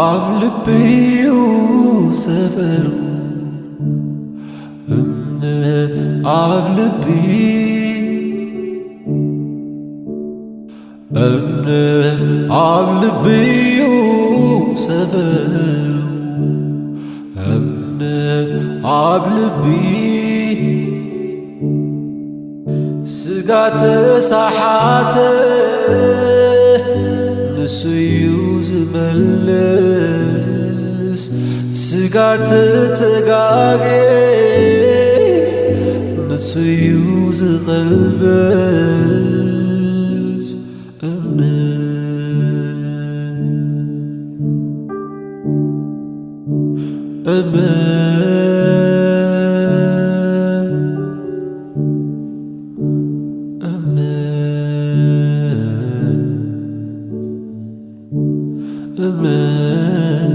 ኣብ ልቢዩ ሰፈሩ እምነት ኣብ ልቢ እምነት ኣብ ልቢዩ ሰፈሩ እምነት ኣብ ልቢ ስጋ ተሳሓተ ንሱ እዩ ዝመልስ፣ ስጋ ተተጋጌ ንሱ እዩ ዝቐልበስ። እምነት፣ እምነት፣ እምነት፣ እምነት።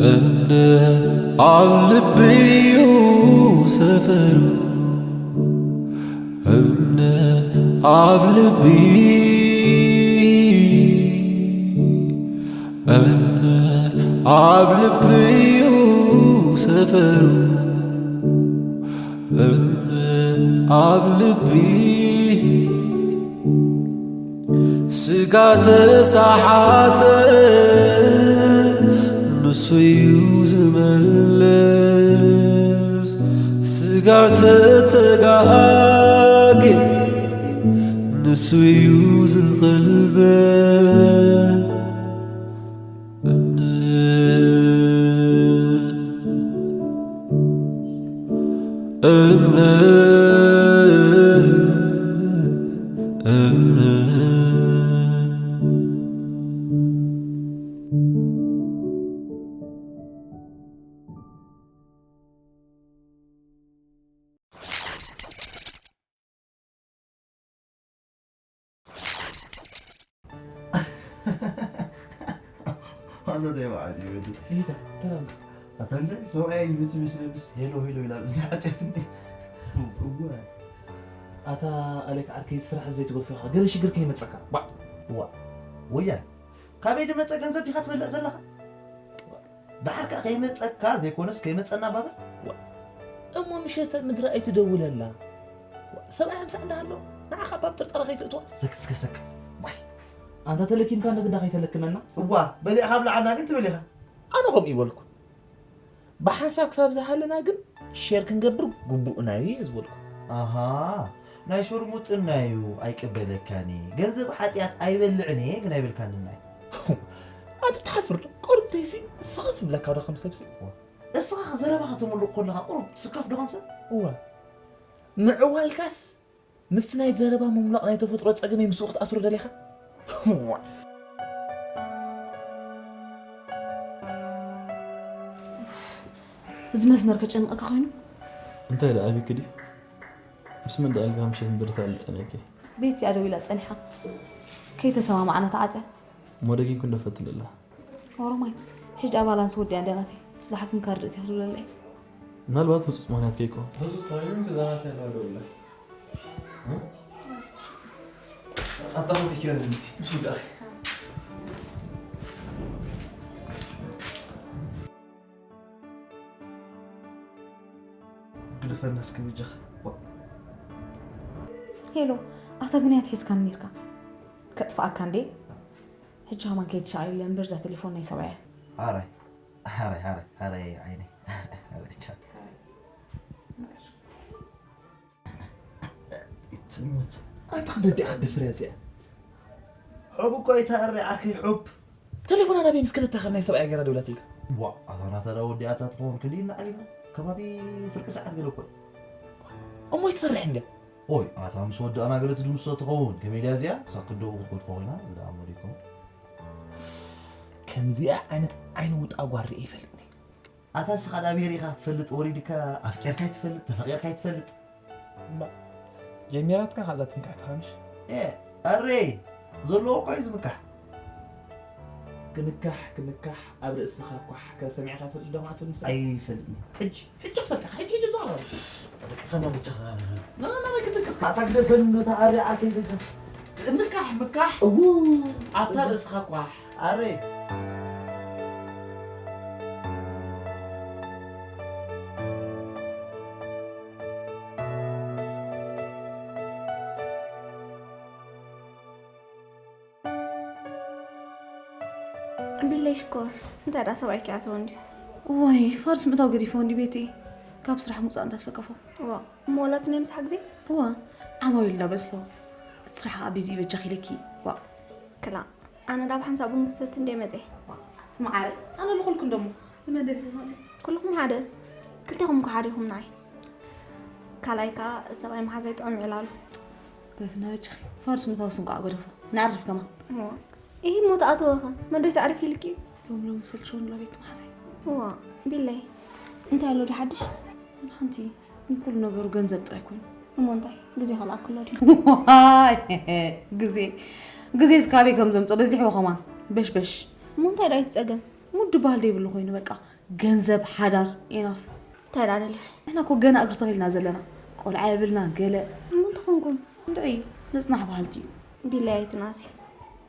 እምነት ኣብ ልቢዩ ሰፈሩ፣ እምነት ኣብ ልቢ፣ እምነት ኣብ ልቢዩ ሰፈሩ፣ እምነት ኣብ ልቢ። ስጋ ተሳሓተ ንሱ እዩ ዝመልስ፣ ስጋ ተተጋጌ ንሱ እዩ ዝቐልበስ። እምነት፣ እምነት፣ እምነት። ኣንተ እንታይ በዓል እዩ ወዲ? ይታ፣ ተራም። ኣታ እንደ ሰብኣይ እዩ ትመስለንስ ሄሎ ሄሎ ኢላ እዝኒ ሓጢኣትኒ። እወ። ኣታ ኣሌክ ዓርከይ ስራሕ ዘይትገድፎ ኢኻ። ገለ ሽግር ከይመጸካ። ባ። ዋ። ወያ። ካበይ ዝመጸ ገንዘብ ዲኻ ትበልዕ ዘለኻ? ደሓር ከኣ ከይመጸካ ዘይኮነስ ከይመጸና ባብል። ዋ። እሞ ምሸት ምድሪ ኣይትደውለላ። ዋ፣ ሰብኣይ ሓምሳ እንዳሃሎ ንዓኻ ባብ ጥርጠራ ከይትእትዋ። ሰክት እስከ ሰክት። ዋይ። ኣንታ ተለኪምካ ንግዳ ከይተለክመና። እዋ፣ በሊዕኻ ብልዓና ግን ትብል ኢኻ። ኣነ ከምኡ ይበልኩ። ብሓንሳብ ክሳብ ዝሃለና ግን ሼር ክንገብር ግቡእና እዩ እየ ዝበልኩ። ኣሃ፣ ናይ ሸርሙጥና እዩ ኣይቅበለካን እየ። ገንዘብ ሓጢኣት ኣይበልዕን እየ ግን ኣይበልካንን እየ። ኣንተ ትሓፍር ዶ? ቁሩብ ተይሲ ስኽፍ ብለካ ዶ ከም ሰብሲ? እስኻ ዘረባ ከተምልቕ ከለኻ ቁሩብ ትስከፍ ዶ ከም ሰብ? እወ። ምዕዋልካስ ምስቲ ናይ ዘረባ ምምላቕ ናይ ተፈጥሮ ጸገመይ ምስኡ ክትኣስሮ ደሊኻ? እዋ። እዚ መስመር ከጨንቐካ ኮይኑ? እንታይ ደኣ፣ ኣቢኪ ድዩ? ምስ መን ደኣ ኢልካ ምሸት ምድሪ ትኣሊ ጸኒሕኪ? ቤት እያ ደው ኢላ ጸኒሓ። ከይተሰማማዕና ተዓጽያ። እሞ ደጊምኪ እንዶ ፈትኒ ኣላ። ኦሮማይ፣ ሕጂ ደኣ ባላንስ ወዲኣ እንድያ ናተይ። ጽባሕ ክምካር ርእቲ ክብለለይ። ምናልባት ህጹጽ ምኽንያት ከይኮን። ህጹጽ ተባሂሉ ክዛናተ ይኽእል ይብላል። እ? ኣጣፋፊኪ ድምጺ ምስ ውዳእኪ። ግደፈና እስከ በጃኻ። ዋ። ሄሎ፣ ኣታ ግን እያ ትሒዝካኒ ነይርካ። ከጥፍኣካ እንዴ? ሕጂ ከማን ከይትሻቐለለ እምበር እዛ ቴሌፎን ናይ ሰብኣያ። ሓራይ፣ ሓራይ፣ ሓራይ፣ ሓራይ ዓይነይ። ሓራይ ቻ። ትሙት። ኣንታ ክንደይ ዲኣ ክትደፍር እያ እዚኣ? ሑብ እኮ ኣይተኣሪ ዓርከይ ሑብ። ቴሌፎና ናበይ ምስ ክልተ ከም ናይ ሰብኣያ ገይራ ደውላትልካ? ዋ፣ ኣታ ናታ ዳ ወዲኣታ ትኸውን ክንዲ እናዓሊና። ከባቢ ፍርቂ ሰዓት ገለ እኮ እዩ። እሞ ይትፈርሕ እንድያ? ኦይ፣ ኣታ ምስ ወዳእና ገለ ትድምስሶ ትኸውን። ከመይ ድያ እዚኣ? ሳክት ደኡ ክትገድፎ ኮይና፣ ዝደኣ እሞ ደይኮን። ከምዚኣ ዓይነት ዓይኒ ውጣ ጓል ርእየ ይፈልጥኒ። ኣታ ንስኻ ደኣ ብሄር ኢኻ ክትፈልጥ፣ ወሪድካ ኣፍቂርካ ኣይትፈልጥ፣ ተፈቂርካ ኣይትፈልጥ። እምባ፣ ጀሚራትካ ከኣ እዛ ትምክሕትኻ ምሽ? ኤ፣ ኣረ፣ ዘለዎ እኮ እዩ ዝምካሕ። ክንካሕ ክንካሕ ኣብ ርእስኻ ኳሕ ከሰሚዕካ ትፈልጥ ዶ ማለት ምሳሌ? ኣይፈልጥን። ሕጂ ሕጂ ክትፈልጥ ሕጂ ሕጂ ዛዕባ ደቂ ሰማ ብቻ ና ና ና ክትልቅስ ኣታ ግደፈን ነታ ኣሪ ዓርከይ በጃ ምካሕ ምካሕ እዉ ኣብታ ርእስኻ ኳሕ ኣረ ቢለይ ሽኮር እንታይ ደኣ ሰብኣይ ክኣተወ እንድዩ ዋይ ፋርስ ምእታው ገዲፎ እንዲ ቤተይ ካብ ስራሕ ምውፃእ እንዳሰከፎ ዋ እሞ ወላ እቲ ናይ ምሳሕ ግዜ እዋ ዓማዊል እንዳበዝሖ እቲ ስራሕ ከዓ ቢዚ ይበጃ ኪለኪ ዋ ክላ ኣነ ዳብ ሓንሳብ ቡን ክሰቲ እንደ መፀ ትመዓረ ኣነ ልኹልኩ እንደሞ ንመደብ መፂ ኩልኹም ሓደ ክልቴኹም እኮ ሓደ ኢኹም ንዓይ ካልኣይ ከዓ ሰብኣይ መሓዛይ ጥዑም ይዕላሉ ገፍና በጃኺ ፋርስ ምእታው ስንቋዕ ገደፎ ንዓርፍ ከማ እሞ ይህ ሞ ተኣተወኸ መንዶ ይተዕርፍ ኢልኪ ሎም ሎም ሰልቸውን ሎ ቤት መሓዛይ እዋ ቢለይ እንታይ ኣሎ ድሓድሽ ሓንቲ ንኩሉ ነገሩ ገንዘብ ጥራይ ኮይኑ እሞ እንታይ ግዜ ከልኣክሎ ድዩ ዋይ፣ ግዜ ግዜ እስካበይ ከም ዘምፅኦ በዚሕዎ ከማን በሽበሽ እሞ እንታይ ዳዩ ትፀገም ሙድ በሃል ደይብሉ ኮይኑ በቃ ገንዘብ ሓዳር ኢናፍ እንታይ ዳ ደሊኺ ንሕና እኮ ገና እግሪ ተኺልና ዘለና ቆልዓ የብልና ገለ እሞ እንተኾንኩም እንድዒ ንፅናሕ በሃልቲ እዩ ቢለይ ኣይትናሲ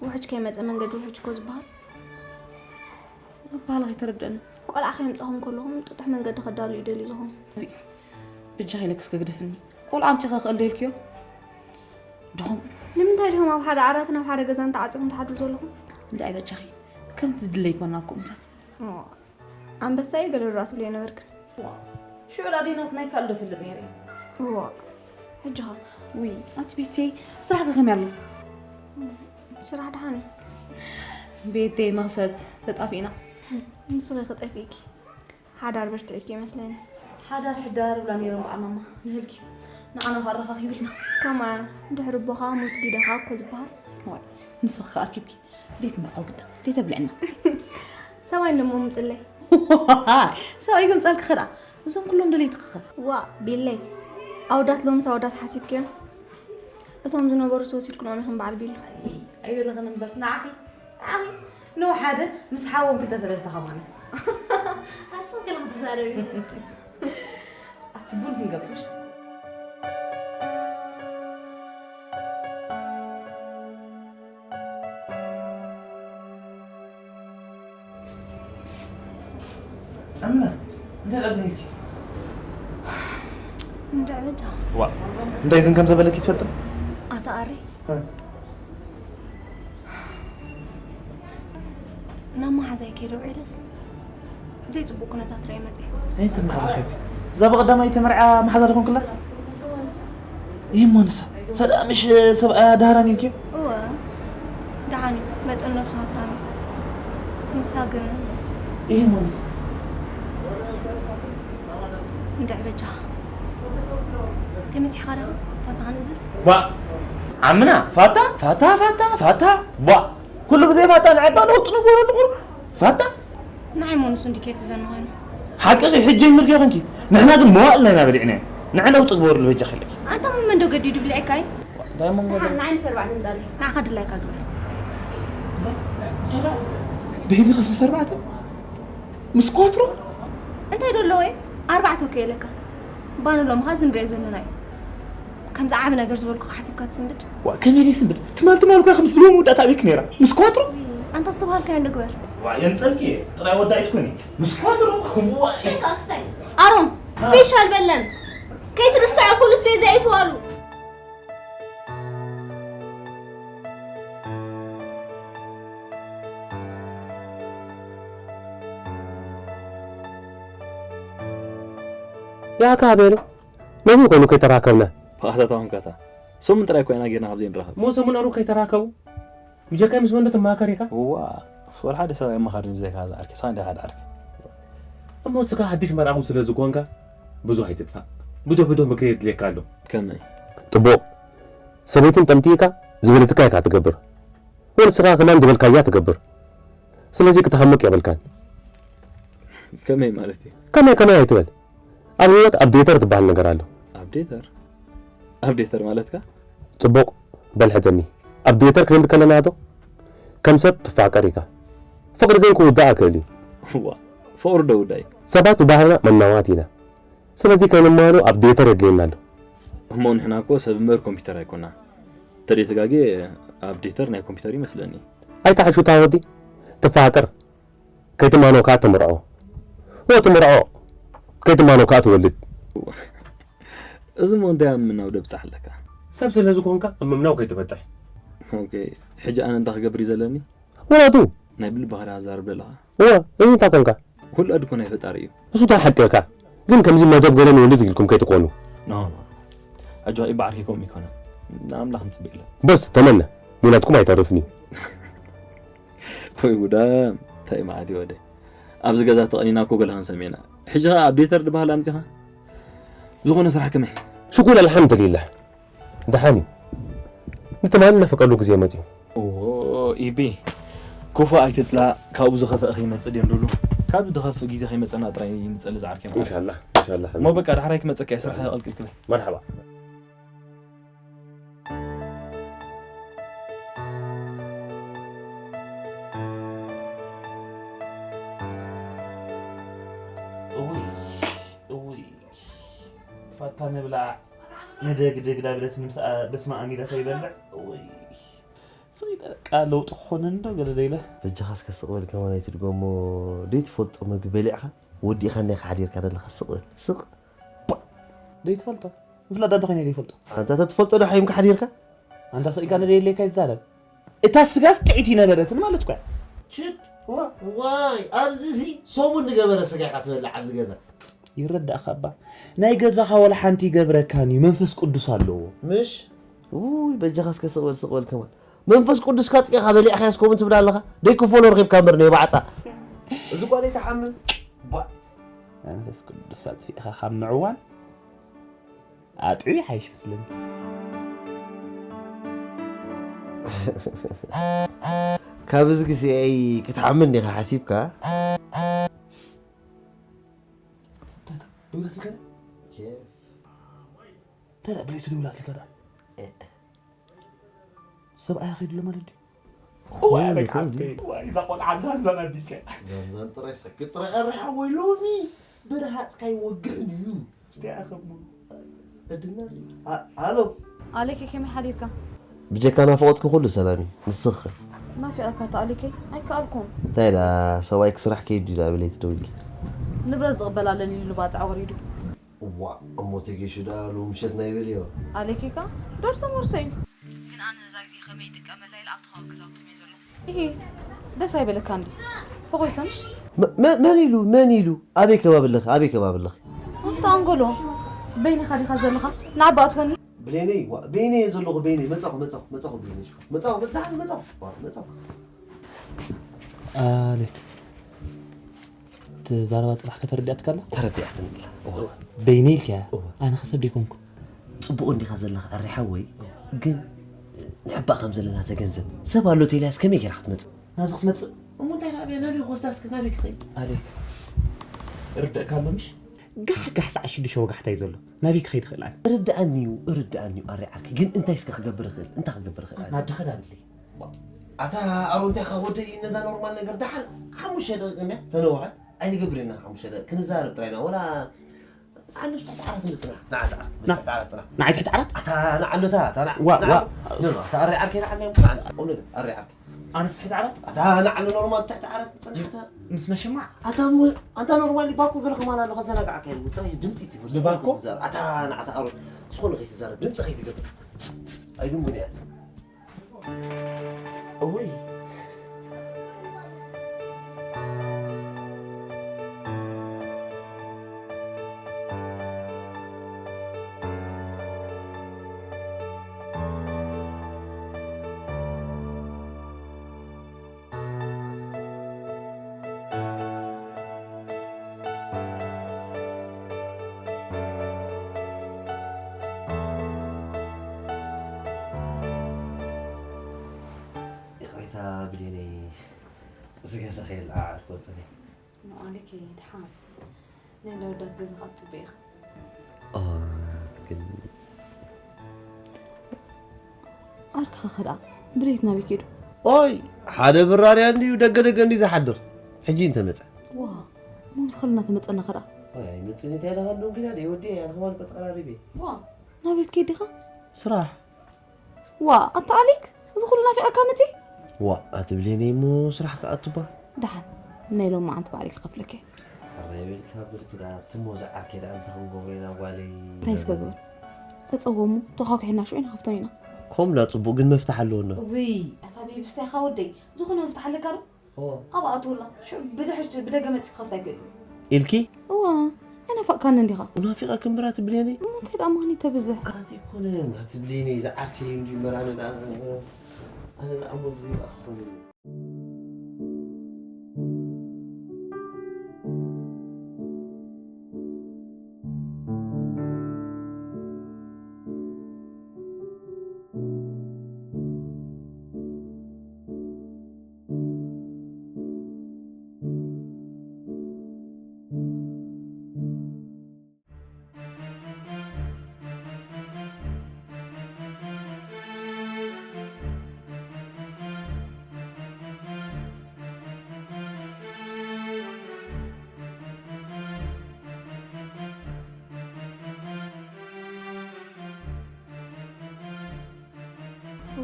ውሕጅ ከይመፀ መንገዲ ውሕጅ እኮ ዝበሃል ምባህላ ከይተረድአኒ ቆልዓ ከየምፀኹም ከለኹም ጥጡሕ መንገዲ ከዳሉ እዩ ደልዩ ዝኾን ብጃ ኢለክ እስከ ግደፍኒ ቆልዓ ኣምፂኻ ክእል ደልክዮ ድኹም ንምንታይ ዲኹም ኣብ ሓደ ዓራትን ኣብ ሓደ ገዛን ተዓፂኹም ትሓድሩ ዘለኹም እንዳ ኣይበጃኺ ከምቲ ዝድለይ ይኮና ኣብ ከምታት ኣንበሳ እዩ ገለ ዶ ትብልዮ ነበርክን ሽዑ ዳዴናት ናይ ካልእ ዶ ፈልጥ ነይረ እዎ ሕጂ ኸ ውይ ኣቲ ቤተይ ስራሕ ከ ከመይ ኣሎ ስራሕ ደሓን እዩ ቤተይ መኽሰብ ተጣፊእና ንስኺ ክጠፊእኪ ሓዳር በርትዕኪ ይመስለኒ ሓዳር ሕዳር ብላ ነይሮም በዓል ማማ ንህልኪ ንዓና ከ ኣረኻኺብልና ከማ ድሕሪ ኣቦኻ ሞት ጊደኻ እኮ ዝበሃል ዋይ ንስኺ ከ ኣርኪብኪ እንዴት መርዓው ግዳ እንዴት ኣብልዕና ሰብኣይ እንደሞ ምፅለይ ሰብኣይ ገምፃልኪ ኸዳ እዞም ኩሎም ደለይትኺ ኸ ዋ ቢለይ ኣወዳት ሎምስ ኣወዳት ሓሲብክዮም እቶም ዝነበሩስ ወሲድክኖም ኢኹም በዓል ቢሉ ኣይደለኽን እምበር ንዓኺ ንዓኺ ኖ ሓደ ምስ ሓዎም ክልተ ሰለስተ ኸማነ ኣቲ ስቕ ኢልካ ትዛረቢ ኣቲ ቡን ክንገብርሽ ኣምና እንታይ ኣዘኒልኪ እንድዕብዳ ዋ እንታይ ዝን ከም ዘበለኪ ትፈልጥ ኣታ ኣሪ ናብ መሓዛይ ከይደ ውዒለስ ዘይፅቡቅ ኩነታት ርአ መፀ ኣይንትን መሓዛ ኸይቲ እዛ ብቐዳማይ ተመርዓ መሓዛ ድኾንክላ ይህ ሞንሳ ሰድኣ ምሽ ሰብኣ ዳህራን ኢልኪ እወ ደሓን እዩ መጠን ነብሱ ሃብታም እዩ ንሳ ግን ይህ ሞንሳ እንድዕ በጃ ተመሲኻ ዳ ፋታ ክንእዝዝ ዋ ዓምና ፋታ ፋታ ፋታ ፋታ ዋ ኩሉ ግዜ ፋታ ንዕባ ነውጡ ንግበረሉ ቁሩብ ፋታ ንዓይ ሞንሱ እንዲ ኬፍ ዝበኒ ኮይኑ ሓቅኺ ሕጂ ይምርግዮ ኮንኪ ንሕና ግን መዋእልና ኢና በሊዕናዮ ንዕና ውጡ ግበርሉ በጃ ከለኪ ኣንታ መመን ዶ ገዲዱ ብልዕካይ እንታይ እሞ ንገበር ንዓይ ምስ ኣርባዕተ ምጻለይ ንዓኻ ድላይካ ግበር ቤቢ ክስ ምስ ኣርባዕተ ምስ ኮትሮ እንታይ ዶ ኣለዎ ኣርባዕተ እኮ የለካ ባኑ ሎምኻ ዝንሪኦ ዘለና እዩ ከምዚ ዓብ ነገር ዝበልኩ ሓሲብካ ትስንብድ ዋ ከመይ ደይ ስንብድ ትማል ትማል እኳ ከምዚ ዝለዎ መወዳእታ ኣቤክ ነይራ ምስ ኮትሮ ኣንታ ዝተባሃልካዮ እንዶ ግበር ዋ የምፀልኪ ጥራይ ወዳኢት ኮኒ ምስ ኮትሮ ዋ ኣሮን ስፔሻል በለን ከይትርስዖ ኩሉ ስፔዛ ይትዋሉ ያካ ቤሎ ሎሚ ኮይኑ ከይተራከብና ብኣታታውን ካታ ሰሙን ጥራይ ኮይና ጌርና ካብ ዘይንራኸብ ሞ ሰሙን ኣሩ ከይተራከቡ ብጀካይ ምስ ወንዶ ትማከር ኢካ እዋ ሶል ሓደ ሰብ ኣይመኻርን ብዘይካ ዝዓርኪ ስኻ እንዲኻ ድዓርኪ እሞ ስካ ሓድሽ መርኣኹም ስለ ዝኾንካ ብዙሕ ኣይትጥፋእ ብዙሕ ብዙሕ ምክሪ የድልየካ ኣሎ ከመይ ጥቡቕ ሰበይትን ጠምጢካ ዝበለትካ ኢካ ትገብር ወልስኻ ክናን ዝበልካያ ትገብር ስለዚ ክትሃምቅ የብልካን ከመይ ማለት እዩ ከመይ ከመይ ኣይትበል ኣብ ህይወት ኣብዴተር ትበሃል ነገር ኣሎ ኣብዴተር ኣብዴተር ማለትካ ፅቡቕ በል ሕዘኒ ኣብዴተር ክንብል ከለና ዶ ከም ሰብ ትፋቀር ኢካ ፍቕሪ ግን ክውዳእ ኣይክእል እዩ። እዋ ፍቕሪ ዶ ውዳይ? ሰባት ብባህልና መናዋት ኢና። ስለዚ ከይንማኖ ኣብ ዴተር የድልየና ኣሎ። እሞ ንሕና እኮ ሰብ እምበር ኮምፒውተር ኣይኮና። ተደይተጋጌ ኣብ ዴተር ናይ ኮምፒውተር ይመስለኒ። ኣይትሓሹ እታ ወዲ። ትፋቀር፣ ከይትማኖ ከኣ ትምርዖ። ወ ትምርዖ፣ ከይትማኖ ከኣ ትወልድ። እዚ ሞ እንታይ ኣብ ምናው ደብጻሕ ኣለካ? ሰብ ስለ ዝኾንካ ኣብ ምምናው ከይትበጥሕ። ኦኬ፣ ሕጂ ኣነ እንታይ ክገብር እዩ ዘለኒ? ወላዱ ናይ ብልቢ ኸዳ ኣዛርብ ዘለኻ? እወ፣ እዩ እንታይ ኮንካ? ውላድ እኮ ናይ ፈጣሪ እዩ። እሱ እንታይ ሓቂ ኢኻ። ግን ከምዚ መደብ ገለ ንወልድ ኢልኩም ከይትኮኑ። ኖ ኖ፣ ኣጆኻ ይበዓልኪ፣ ከምኡ ይኮነ፣ ንኣምላኽ ንጽበ ኢለ። በስ ተመነ፣ ውላድኩም ኣይተርፍን እዩ። ወይ ጉዳም፣ እንታይ መዓት እዩ ወደ ኣብዚ ገዛ ተቐኒና እኮ ገለ ክንሰምዕ ኢና። ሕጂ ኸኣ ኣብ ዴተር ድበሃል ኣምጺኻ? ዝኾነ ስራሕ ከመይ? ሽኩር ኣልሓምድሊላህ። ደሓን እዩ። ንትማሊ ነፍቀሉ ግዜ መጺኡ። ኦ ኢቢ፣ ክፉ ኣይትጽላእ፣ ካብኡ ዝኸፍአ ከይመጽእ ድዮም ዝብሉ። ካብ ዝኸፍእ ግዜ ከይመጸና ጥራይ ንጸሊ ዝዓርከይ ማለት። ኢንሻላህ ኢንሻላህ። እሞ በቃ ዳሕራይ ክመጸካ እየ፣ ስራሕ ቀልቅል ክብል። መርሓባ። እውይ እውይ ፋታ ንብላዕ ንደግድግ ዳብለስ ንምስኣ በስመ ኣም ኢለ ከይበልዕ እውይ ስቕ ኢለ በቃ ለውጢ ክኾነኒ ዶ ገለ ዶ ኢለ። በጃኻ እስከ ስቕ በል ከማን ኣይትድገሞ። ደይትፈልጦ ምግቢ በሊዕኻ ወዲእኻኒ ኢኻ ሓዲርካ ዘለኻ ስቕ በል ስቕ። ባ! ደይትፈልጦ ምፍላጥ ዳንተ ኮይነ ደይፈልጦ። ኣንታ ተትፈልጦ ዶ ሓይምካ ሓዲርካ? ኣንታ ስቕ ኢልካ ንደየለይካ ይዛረብ። እታ ስጋስ ጥዒት ይነበረትን ማለት እኳ። ሽት ዋ- ዋይ ኣብዚ ሲ ሰሙን ዝገበረ ስጋ ኢኻ ትበልዕ ኣብዚ ገዛ። ይረዳእካ እባ ናይ ገዛኻ ወላ ሓንቲ ይገብረካን እዩ መንፈስ ቅዱስ ኣለዎ። ምሽ ውይ በጃኻ እስከ ስቕ በል ስቕ በል ከማን መንፈስ ቅዱስካ ኣጥፊእኻ በሊዕካያስ ከምኡ ትብል ኣለኻ ደይ ክፎሎ ረኺብካ እምበር ነይ ባዕጣ እዚ ጓል ኣይትሓምም ባ መንፈስ ቅዱስ ኣጥፊእኻ ካብ ምዕዋል ኣጥዑ ይሓይሽ መስለኒ። ካብ እዚ ግዜአይ ክትሓምን ዲኻ ሓሲብካ? ደውላትልካ ዳ? እንታይ ዳ ብለይቱ ደውላትልካ ዳ? ሰብኣያ ከይዱ ኣሎ ማለት ድዩ? እዛ ቆልዓ ዛንዛን ኣቢልካ። ዛንዛን ጥራይ ሰክት ጥራይ ኣርሓ ወይ ሎሚ ብርሃጽካ ይወግሕን እዩ። እስቲኣ ከም እድና ኣ- ኣሎ ኣሌክ ከመይ ሓዲርካ? ብጀካ ናፍቆትኪ ኩሉ ሰላም እዩ። ንስኺ ከ? ናፊቐካ እታ ኣሌከይ ኣይከኣልኩን። እንታይ ደኣ ሰብኣይኪ ስራሕ ከይዱ ኢላ ብለይቲ ደዊልኪ? ንብረት ዝቕበል ኣለኒ ኢሉ ባጽዕ ወሪዱ። እዋእ እሞ ተጌሹ ደኣ ሎሚ ምሸት ናይ በልዮ። ኣሌኬካ ደርሶ መርሶ እዩ። ግን ኣነ ነዛ ግዜ ከመይ ይጥቀመላ ኢለ ኣብቲ ከባቢ ገዛውቶም እየ ዘለኹ። እሂ ደስ ኣይበለካ እንዲ ፈኾይ ሰምሽ። መ- መ- መን ኢሉ መን ኢሉ ኣበይ ከባቢ ኣለኺ ኣበይ ከባቢ ኣለኺ ኣብቲ ኣንጎሎ በይንኻ ዲኻ ዘለኻ ንዓባ ኣትወኒ ብሌነይ ዋ- በይነይ እየ ዘለኹ በይነይ መጻኹ መጻኹ መጻኹ በይነይ ሽኮር መጻኹ መ- ደሓን መጻኹ ዋ- መጻኹ ኣሌክ እቲ ዛረባ ጽባሕ ከተረዲኣትካ ኣላ ተረዲኣትኒ ኣላ እዋ በይነይ ኢልካያ እዋ ኣነ ከሰብ ደይኮንኩ ጽቡቕ እንዲኻ ዘለኻ ኣሬ ሓወይ ግን ንሕባእ ከም ዘለና ተገንዘብ ሰብ ኣሎ ቴልያስ ከመይ ጌራ ክትመጽእ ናብዚ ክትመጽእ እሞ እንታይ ደኣ ናበይ ክወስዳ እስከ ናበይ ክኸይድ ኣሌክ ርደእካ ኣሎ ምሽ ጋሕ ጋሕ ሰዓ ሽዱሽተ ወጋሕታ እዩ ዘሎ ናበይ ክኸይድ ይኽእል ኣነ ርድኣኒ እዩ ርድኣኒ እዩ ኣሬ ዓርከይ ግን እንታይ እስከ ክገብር ይኽእል እንታይ ክገብር ይኽእል ኣነ ናብ ድኸድ ኣብለይ ኣታ ኣሮ እንታይ ካ ወደይ ነዛ ኖርማል ነገር ደሓር ሓሙሽተ ደቂቕ እንድያ ተነውሐት ኣይንገብር ኢና ሓሙሽተ ደቂቕ ክንዛረብ ጥራይ ኢና ወላ ኣነ ምስ ትሕቲ ዓራት እንድጽናሕ ንዓ ዝዓር ምስ ትሕቲ ዓራት ጽናሕ ንዓይ ትሕቲ ዓራት ኣታ ንዓሉታ ኣታ ንዓ ዋ ዋ ንዓሉ ኣታ ኣሪ ዓርከይ ንዓሉ ቁም ነገር ኣሪ ዓርከይ ኣነስ ትሕቲ ዓራት ኣታ ንዓሉ ኖርማል ትሕቲ ዓራት ጽናሕታ ምስ መሸማዕ ኣታ እሞ ኣንታ ኖርማል ባኮ ገለ ከማን ኣሎ ከዘናግዓካ ኢሉ ጥራይ ድምጺ ትብል ንባኮ? ዝዛረብ ኣታ ንዓታ ኣሮን ዝኾነ ከይትዛረብ ድምጺ ከይትገብር ኣይድንጉን እያ እውይ ይቕሬታ ብሌነይ ዝገዛ ከየለዓዓልኩ ወፅኒ ንዓሊኪ ድሓን ናይ ለወዳት ገዛ ከዓ ትፅበ ኢኻ ግን ዓርክኻ ከ ደኣ ብለይት ናበይ ከይዱ ኦይ፣ ሓደ ብራርያ እንድዩ ደገ ደገ እንድዩ ዝሓድር። ሕጂ እንተመጸ። ዋ፣ እሞ ምስ ኸልና ተመጸና ኸዳ። ኦይ፣ ኣይመጽእን እንታይ ኢለ ኸዶ ግና ደይ ወዲ ኣነ ኸማን እኮ ተቐራሪበ። ዋ፣ ናቤት ከይድ ዲኻ? ስራሕ። ዋ፣ ኣታ ኣሊክ፣ እዚ ኹሉ ናፊቐካ መጺ? ዋ፣ ኣትብሌኒ እሞ ስራሕ ክኣቱባ። ደሓን፣ ናይ ሎም መዓንቲ ባዕሊ ክኸፍለኪ። ኣረ የብልካ ብልኪ ደኣ፣ ትሞ ዝዓርከይ ደኣ እንታይ ክንገብሮ ኢና ጓለይ? እንታይ ዝገብር? እጸውዎ እሞ፣ ተዃኲሕና ሽዑ ንኸፍቶም ኢና። ከምኡ ደኣ ጽቡቕ፣ ግን መፍትሕ ኣለዎ እንዶ። ውይ፣ ኣታ ቤቢ ስታይ ኢኻ ወደይ፣ ዝኾነ መፍትሕ ኣለካ ዶ? እወ። ኣብኣ ኣትውላ፣ ሽዑ ብድሕሪት ብደገ መጺእ ክኸፍታ ኣይክእልን። ኢልኪ? እወ፣ ኣይናፈቕካኒ እንዲኻ? ናፊቐኪ እምበር ኣትብሌኒ። እሞ እንታይ ደኣ ምኽንያት ተብዝሕ? ኣቲ ኣይኮነን፣ ኣትብሌኒ፣ ዝዓርከይ እንድዩ እምበር ኣነ ደኣ፣ ኣነ ደኣ እሞ ብዘይ በኣኹ ክኾን እዩ።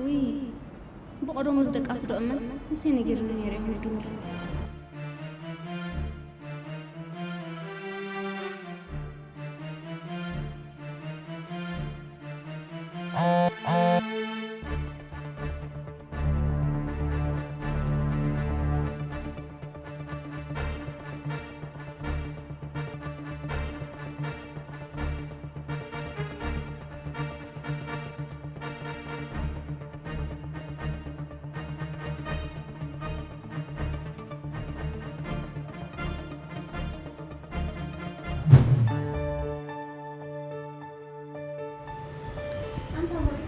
ውይ፣ ብቐደሙ ዝደቃሲ ዶ እመን ነብሰይ ነጊሩኒ ነይሩ ይኹን ድንጉ። ኣንታ ሙሪ፣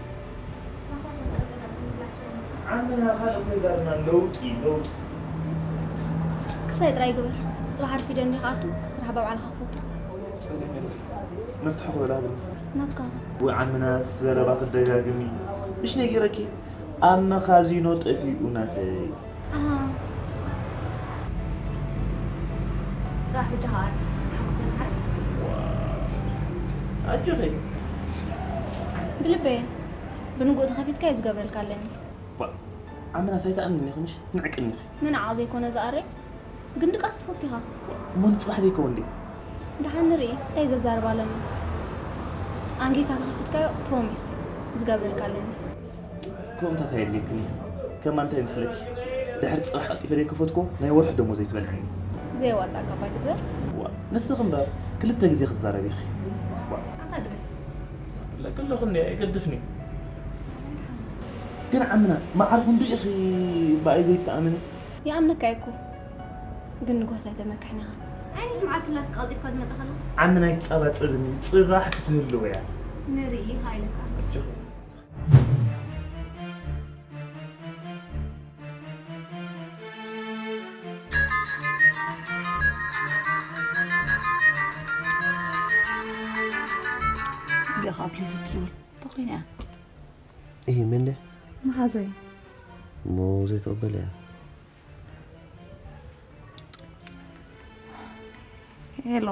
ካፋ ተሰልጠና ብምላሽ። ዓምና ካልእ ኮይዛልና ለውጢ፣ ለውጢ። ክስታይ ጥራይ ግበር። ጽባሕ ኣርፊደ እንዲኻ ኣቱ፣ ስራሕ ባባዕልኻ ክፈቱ። ጸሊም የለ። መፍትሒ ክበላ ሃብኒ። ናትካ ሃባ። ወይ ዓምና ዘረባ ክትደጋግሚ። ምሽ ነጊረኪ፣ ኣብ መኻዚኖ ጠፊኡ ናተይ። ኣሃ። ጽባሕ ብጃኻ ኣር ሓጎሰይ መሓር። ኣጆኺ። ብልበየ። ብንግኡ ተኸፊትካ እዩ ዝገብረልካ ኣለኒ። ዋ፣ ዓምናስ ኣይትኣምንኒ ኢኺ ምሽ? ትንዕቅኒ ኢኺ። ንዓኣ ዘይኮነ ዝኣረይ፣ ግን ድቃስ ትፈቱ ኢኻ። እሞ ንጽባሕ ዘይከውን ድዩ? ደሓን ንርኢ፣ እንታይ ዘዛርብ ኣለኒ? ኣንጊካ ተኸፊትካዮ ፕሮሚስ ዝገብረልካ ኣለኒ። ከምኡታት ኣየድልየክን እዩ። ከማን እንታይ ይመስለኪ? ድሕሪ ጽባሕ ቀልጢፈ ዘይከፈትኮ ናይ ወርሒ ደሞዘይ ትበልዕኒ። ዘየዋጽኣካ እኳ ኣይትግበር። ዋ፣ ንስኺ እምበር ክልተ ግዜ ክትዛረቢ ኢኺ። ዋ። ኣንታ ግደፍ። ለቅለኹ እንዲ ኣይገድፍኒ። ግን ዓምና፣ መዓር ክንዱ ኢኺ ብኣይ ዘይተኣመኒ? ይኣምነካ እየ እኮ። ግን ንጉሆስ ኣይተመክሕን ኢኻ። ዓይነት መዓልቲ ላስ ቀልጢፍካ ዝመጻ ከሎ? ዓምና ኣይትጻባጸብኒ፣ ጽባሕ ክትህልው እያ። ንርኢ ኢኻ ኢለካ። ኣጆኺ። እዚኣ ካብ ሊዙ ትብል ተኽሊን እያ። እይ፣ መን ድያ? መሓዘይ። እሞ ዘይትቕበል እያ። ሄሎ።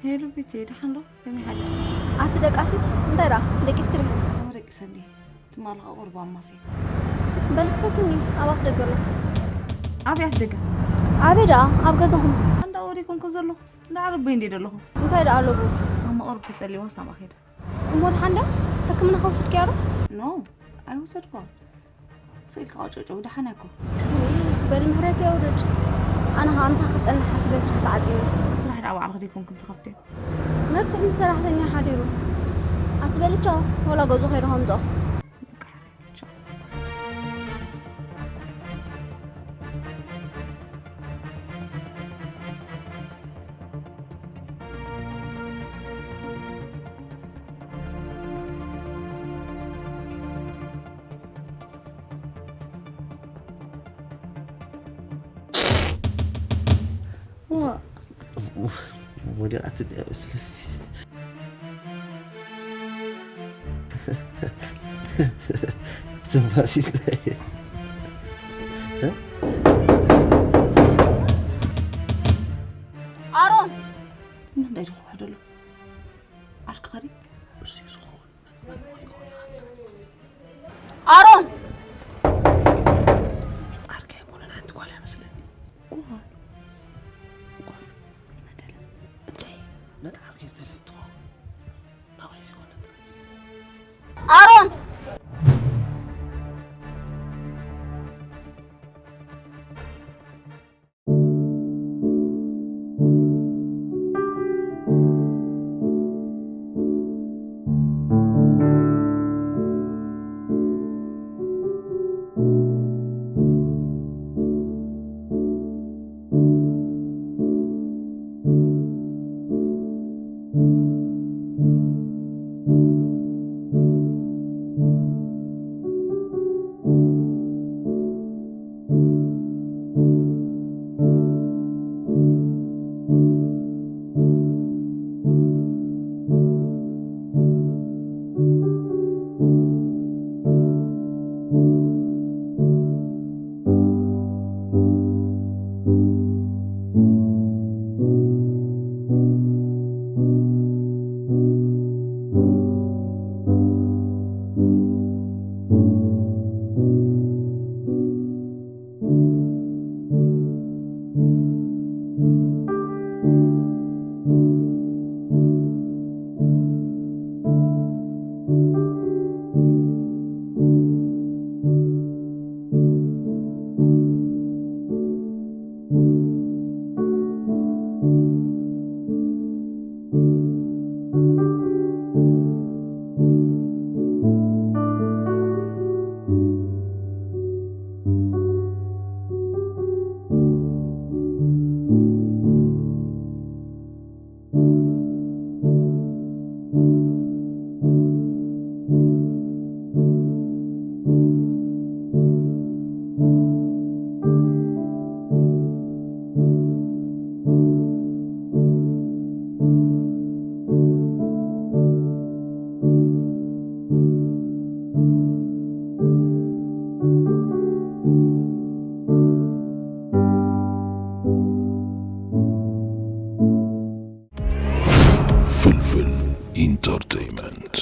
ሄሎ ቤቲ፣ ደሓን ዶ? ከመይ ሓልኪ? ኣቲ ደቃሲት፣ እንታይ ደኣ? ደቂስኪ ዲኺ? ኣዎ፣ ደቂሰ እንዴ። ትማሊ ኸኣ ቁሩብ ኣማስየ። በል ክፈትኒ፣ ኣብ ኣፍ ደገ ኣሎ። ኣበይ ኣፍ ደገ? ኣበይ ደኣ? ኣብ ገዛኹም። እንዳ ወዲኩም ከ ዘለኹ? እንዳ ዓረበይ እንዴ ዘለኹ? እንታይ ደኣ ኣለኹ? ኣብ መቐርብ ተጸልይዋስ ናብኣ ኸይደ። እሞ ደሓን ድያ? ሕክምና ከውስድክያ ዶ? ኖ፣ ኣይወሰድኳን። ስኢልካ ጨጨው ደሓን እኮ። ውይ፣ በል ምሕረት የውርድ። ኣነ ኸኣ ምሳኺ ክጸንሕ ሓሲበ ስራሕ ተዓጽዩ። ስራሕ ደኣ ባዕልኺ ደይኮንክን ትኸፍትዮ? መፍትሕ ምስ ሰራሕተኛ ሓዲሩ። ኣቲ በሊ ቻው፣ ወላ ገዝኡ ከይደ ከምጽኦ። በቃ ቻው። ዋ። ወዲቓትኒ እያ መስለኒ። ትንፋስ እንታይ? ኣሮን፣ እንታይ ድኹ ሕደሉ? ዓርኪ ኸዲ? እሱ ዝኸውን መን መን ይኸውን ይኸውን? ኣሮን! ዓርከይ ኣይኮነን፣ ሓንቲ ጓል እያ መስለኒ። ጓል? ጓል? ይመደለ። እንታይ? ነቲ ዓርከይ ዝተለየ ትኸውን። ናባይ ዘይኮነት። ኣሮን! ፍልፍል ኢንተርቴይመንት።